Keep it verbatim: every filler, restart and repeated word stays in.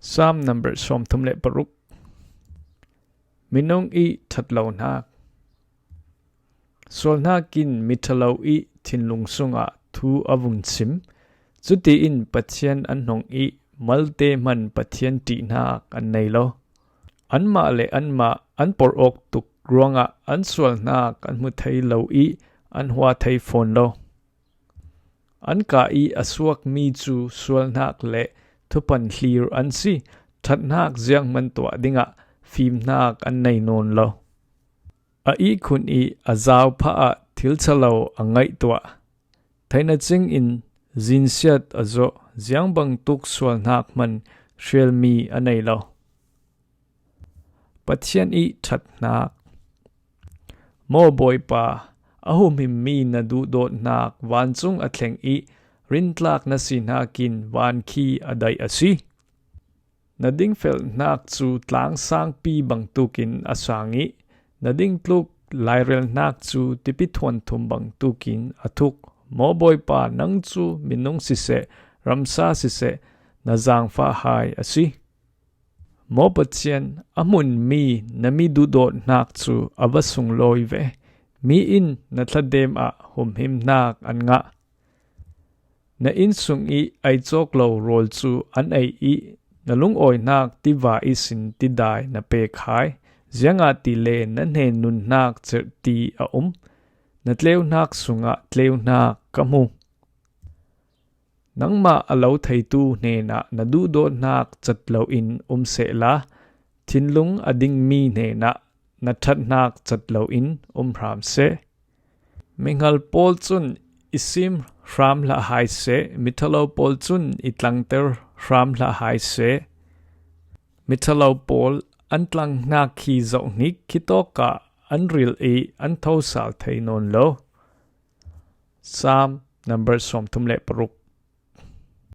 Psalm number sawmthum le paruk. Minung i thatlo hnak. Sualhnak in miṭhalo i thinlung sungah thu a vun chim. Cutiin Pathian an hnong i malte hman Pathian ṭihnak an nei lo. Anmah le anmah an porh awk tuk ruangah an sualhnak an hmu thei lo i an hua thei fawn lo. An kah i a suakmi cu sualhnak le thuphan hlir an si, ṭhathnak zianghman tuah dingah fimhnak an nei nawn lo. A ihkhun i a zau phah ah thil ṭhalo a ngaihtuah. Theihna cingin zinsiat a zawh, ziangbangtuk sualhnak hman hrialmi a nei lo. Pathian i ṭhathnak. Maw Bawipa, a humhimmi na duhdawtnak vancung a thleng i rintlak na si hnakin van khi a daih a si. Na dingfelhnak cu tlang sangpi bangtukin a sang i na dingtluk lairelhnak cu tipi thuanthum bangtukin a thuk. Maw Bawipa, nang cu minung siseh, ramsa siseh, na zaangfah hai a si. Maw Pathian, a hmunmi na mi duhdawtnak cu a va sunglawi ve. Mi in na thladem ah humhimnak an ngah. Na inn sung i ei cawk lo rawl cu an ei i na lungawinak tiva ihsin tidai na pek hai. Ziangahtile na hnen nunnak cerhti a um. Na tleunak sungah tleunak ka hmu. Nangmah a lo theitu hnenah na duhdawtnak cat loin um sehla, thinlung a dingmi hnenah na ṭhathnak cat loin um hram seh. Mihngal pawl cun i sim hram hlah hai seh, miṭhalo pawl cun i tlangter hram hlah hai seh. Miṭhalo pawl an tlanghnak khi zoh hnik, khitawkah an ril i an thosal thei nawn lo. Psalm number sawmthum le paruk.